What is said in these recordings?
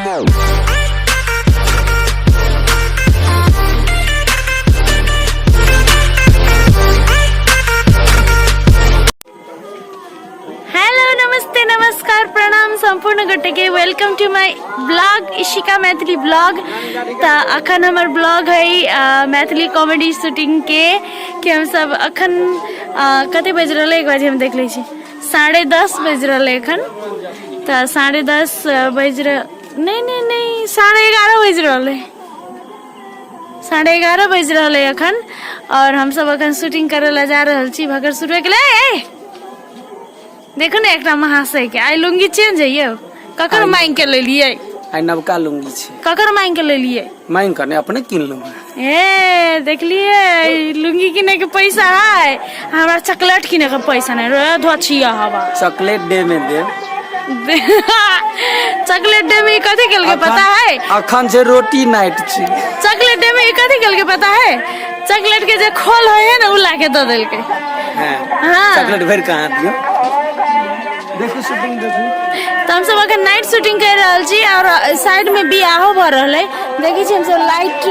Hello नमस्ते नमस्कार प्रणाम संपूर्ण गोटे के welcome to my blog Ishika Maithili blog. तऽ अखन हमर ब्लॉग है मैथिली कॉमेडी शूटिंग के कि हम सब अखन कते बजि रहल है, एक बजे हम देख लै छी, 10:30 बजि रहल है अखन। तऽ 10:30 बजि रहल, नहीं नहीं नहीं, 11:30 बजि रहल है, 11:30 बजि रहल है अखन। और हम सब अखन शूटिंग करे ला जा रहल छी भगर शुरू के ले। देखो ने एकटा महाशय के आइ लुंगी चेंज है यौ, ककर मांग के लेलियै? आइ नवका लुंगी छै। ककर मांग के लेलियै? मांग के नहि, अपने किनलहुँ। ए देखलियै, लुंगी किने के पैसा है, हमरा चॉकलेट किने के पैसा नहीं रे। धोछिया हवा चॉकलेट डे में देब। चॉकलेट डे में ई कथी केलकै पता है? अखन छै रोटी नाइट छै। चॉकलेट डे में ई कथी केलकै पता है? चॉकलेट के जे खोल होय है ने, उ ला के दऽ देलकै। हाँ। हाँ। चॉकलेट भरि कहाँ दियौ, देखू शूटिंग देखू। तऽ हमसब अखन नाइट शूटिंग कर रहल छी और साइड में बियाहो भऽ रहल है। देखै छी हमसब लाइट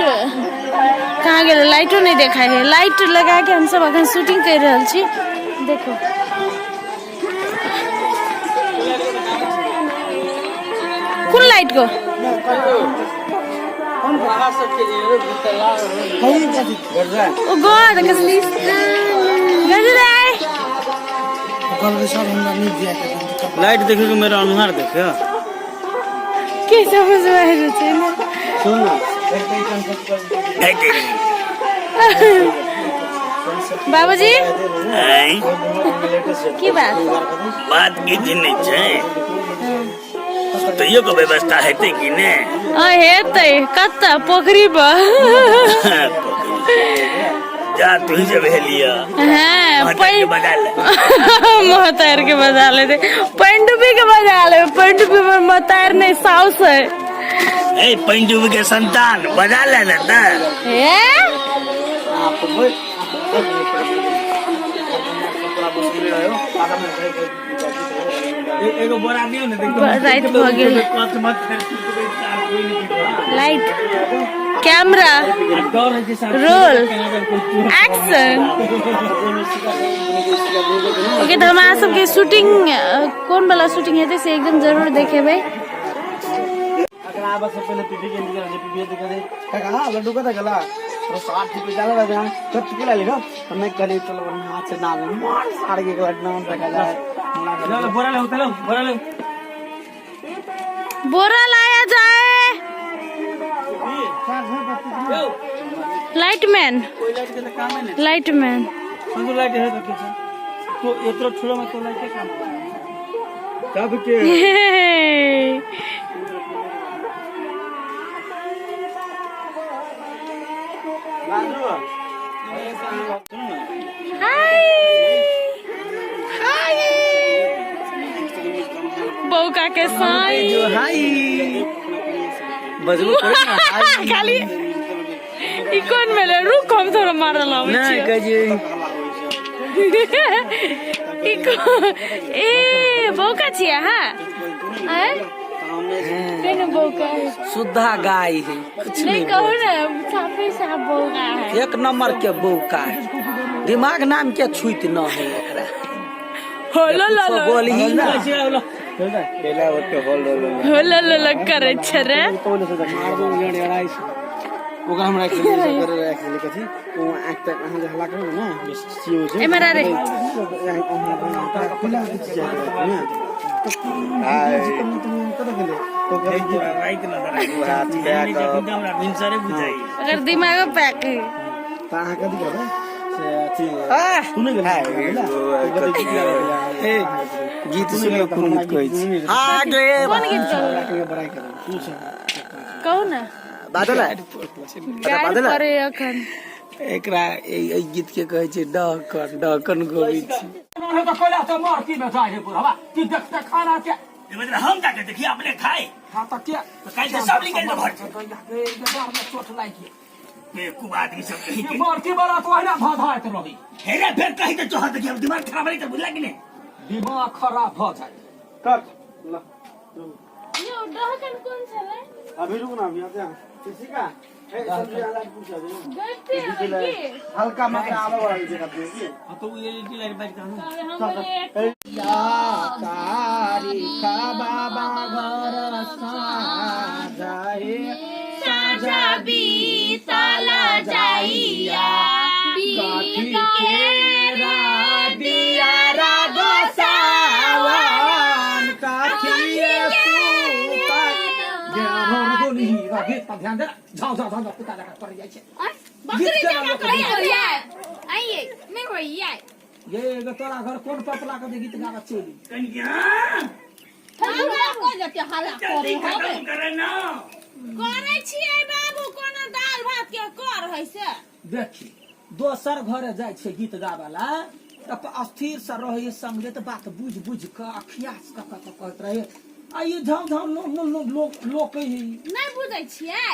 कहाँ गेलै, लाइटो नहीं देखाइ है। लाइट लगा के हमसब अखन शूटिंग कर रहल छी। देखो कोन लाइट को ओ गॉड गजराय। लाइट देखियो कि मेरा अनुहार देखियो। की समझ में आबि छै ने? सुन ना। बाबूजी की बात? बात किछु नहि छै, सुतैयो के व्यवस्था हेतै कि ने? आ हेतै, कतऽ? पोखरी पर। जा तू ही सब हेलिया। हाँ। के बजा ले। महतार के बजा लेते, पंडुबी के बजा ले। पंडुबी में महतार नहीं, साउस है। ए पंडुबी के संतान बजा ले ने तऽ। ए एगो बोरा दियौ ने। राति भऽ गेल। Light camera roll action. Okay, तऽ हमरा सबके शूटिंग कोन वाला शूटिंग हेतै से एकदम जरूर देखेबै। अकरा आबऽ से पहिले पीपी के इंतजार छै। पीपी के दे काका, हां लड्डू कतऽ गेला? तो 60 रुपये जाला रहे हम कत के लाली रो तो नहीं कहली, चलो बढ़िया हाथ से ना मार साड़ के लड्डू नाम रखा जाए। चलो बोरा ले, चलो बोरा ले। बोरा लाया जाए। लाइटमैन। कोई लाइट के तो काम है नहीं। लाइटमैन। संजू लाइट है तो कैसे तो एतरो छोड़ो में तो लाइट के काम तब के। हाय हाय बौका के साई। जो हाय बजबो करै ना हाय। खाली ई कोन भेलै? रुक, हम थोड़ा मारल आबै नहीं छियै। कहै छियै। ई कोन? ए बौका छियै अहाँ? आँय? केने बौका है? शुद्धा गाय है, कुछ नहीं। नहीं। कहू ने, साफे साफ बौका है। एक नंबर के बौका है, दिमाग नाम के छूत न है एकरा। हो लो लो लो। बोलही ना। हो लो लो लो करै छै रे। ओकरा हम राखि लेलियै, राखि लेलियै। कथी ओ आँखि तक अहाँ जे हल्ला करबै ने, बेसी होइ छै। एम्हर आ रे। खुला ने। अगर दिमाग पैक है। तऽ अहाँ कथी करबै से अथी सुनै गीत सुनियौ, कोन गीत कहै छी आगे? कोन गीत कहू? बड़ाई करबै। कहू ने। बादल गारि पड़े अखन। एकरा एहि गीत के कहै छै डहकन, डहकन गबै छी। मतलब हम जाके देखिए अपने खाए तो कल से सब निकल घर से बेवकूफ आदमी सब कहीं के। मरती बड़ा तो अहिना धधाइत रही। हेरे फिर कहीं तो चोहर देखिए, दिमाग खराब नहीं तो बुझला कि नहीं? दिमाग खराब भऽ जाए। यौ, डहकन कोन छलै? अभी रुक ना, अभी आते हैं किसी का। ए, सब्जी वाला पूछ अभी। गलती है की। हल्का मात्रा आवे वाला जगह पे की। हाँ तो एलईडी लाइट बाज कर हम बोले तारीखा बाबा घर साझा साझा बीतल जाइया काठी केरा दिया गोसावन काठिए सूता। गीत पर ध्यान दे, जाओ जाओ जाओ, कुत्ता जकाँ पड़ जाइ छै। बकरी जकाँ कहियो आइए नहीं होइए। ये एगो तोरा घर कोन पपला के जे गीत गाबऽ चलि? कन्या, हमरा जल्दी खत्म करे ना। करै छियै बाबू, कोनो दाल भात के कर है से। देखी, दोसर घरे जाइ छै गीत गाबऽ ला तऽ अस्थिर से रहै, समझे तऽ बात बुझि बुझि कऽ अखियास कऽ कऽ कऽ कहैत रहै, आ ई झाँव झाँव लो लो लो लो लोकै। नहीं बुझै छियै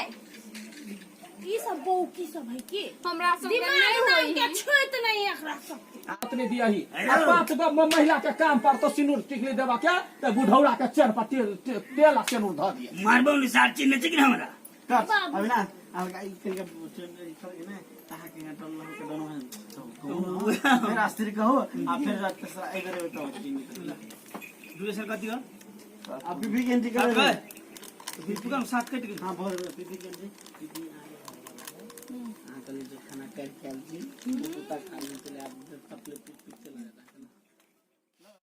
ई सब बौकी सब है की? हमरा सब दिमाग नहि नाम होई। के छुइत नहीं एकरा सब। अपने दियही आ 5 गो महिला के काम पर तो सिनूर टिकली देबा के तऽ बुढ़ौरा के चेर पर तेल तेल आ सिनूर धऽ दिए। मारबो निसार चिन्ह छै कि ना हमरा? कर अभी ना हल्का ई तरीका चल के ना ताहा के टल के दोनों है तो फिर अस्थिर कहो आ फिर रात के एक बेर तो दूसरे सर कति हो? अब बीबी के एंट्री कर। सात गए तू कम सात कट गेल। हां, बहुत बीबी के एंट्री। बीबी हां, कल जो खाना कर के आल जी कुत्ता खा ले चले आप तपले पीट पीट चला जाता।